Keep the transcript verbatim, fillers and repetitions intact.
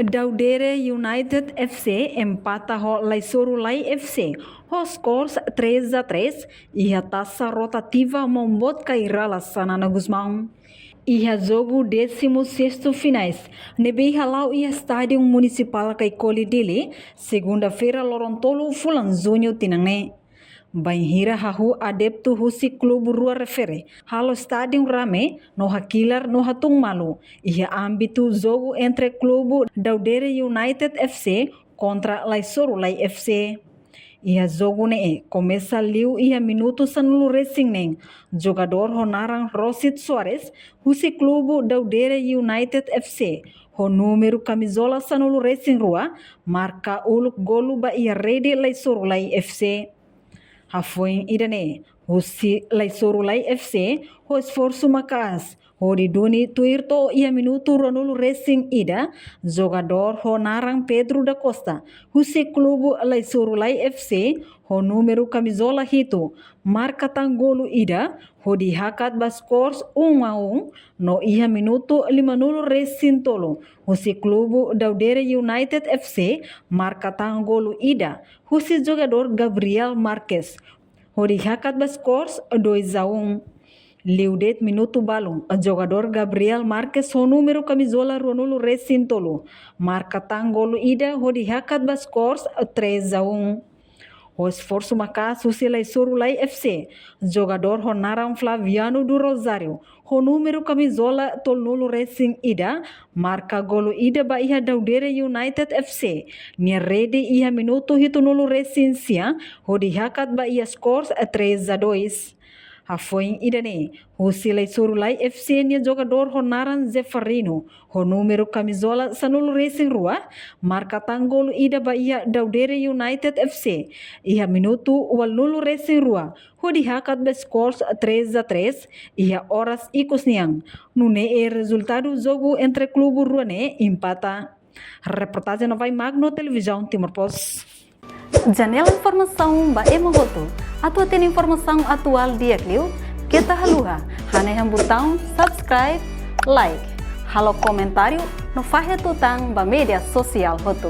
Daudere United F C empata ho Laisoru Lai F C ho skor três a três iha tasa rotativa Maun Boot Kairala Xanana Gusmão. Iha jogu décimo sexto finais ne'ebé hala'o iha Estádiu Munisipál Caicoli Dili, segunda-feira loron tolu fulan Juñu tinan ne'e. Bainhira hahú adeptu husi klube rua refere halo estádiu rame no hakilar no hatún malu iha ámbitu jogu entre klube Daudere United F C kontra Laisoru Lai F C. Iha jogu ne'e komesa liu iha minutu sanulu-resin-neen, jogadór ho naran Rosit Soares husi klube Daudere United F C ho númeru kamizola sanulu-resin-rua marka uluk golu ba iha rede Laisoru Lai F C. Hafoin ida-ne'e, husi Laisoru Lai F C ho esforsu maka'as hodi duni tuir to'o iha minutu ruanulu-resin-ida, jogadór ho naran Pedro da Costa husi klube Laisoru Lai F C ho númeru kamizola hitu marka tan golu ida hodi hakat ba skor um a um, no iha minutu limanulu-resin-tolu, husi klube Daudere United F C marka tan golu ida husi jogadór Gabriel Marques hodi hakat ba skor dois a um. Liu de'it minutu balun, jogadór Gabriel Marques ho númeru kamizola ruanulu-resin-tolu marka tan golu ida hodi hakat ba skor três a um. Ho esforsu maka'as husi Laisoru Lai F C, jogadór ho naran Flaviano do Rosário ho númeru kamizola tolunulu-resin-ida marka golu ida ba iha Daudere United F C nia rede iha minutu hitunulu-resin-sia hodi hakat ba iha skor três a dois. Hafoin ida-ne'e, husi Laisoru Lai F C nia jogadór ho naran Zefarino ho númeru kamizola sanulu-resin-rua marka tan golu ida ba iha Daudere United F C iha minutu ualunulu-resin-rua hodi hakat ba skor três a três iha oras ikus nian. Nune'e rezultadu jogu entre klube rua ne'e empata. Reportajen Novai Magno, Televizaun Timor Post. Janela informasaun ba ema hotu. Atu hatene informasaun atuál di'ak liu, keta haluha hanehan butaun subscribe, like, halo komentáriu no fahe tutan ba média sosiál hotu.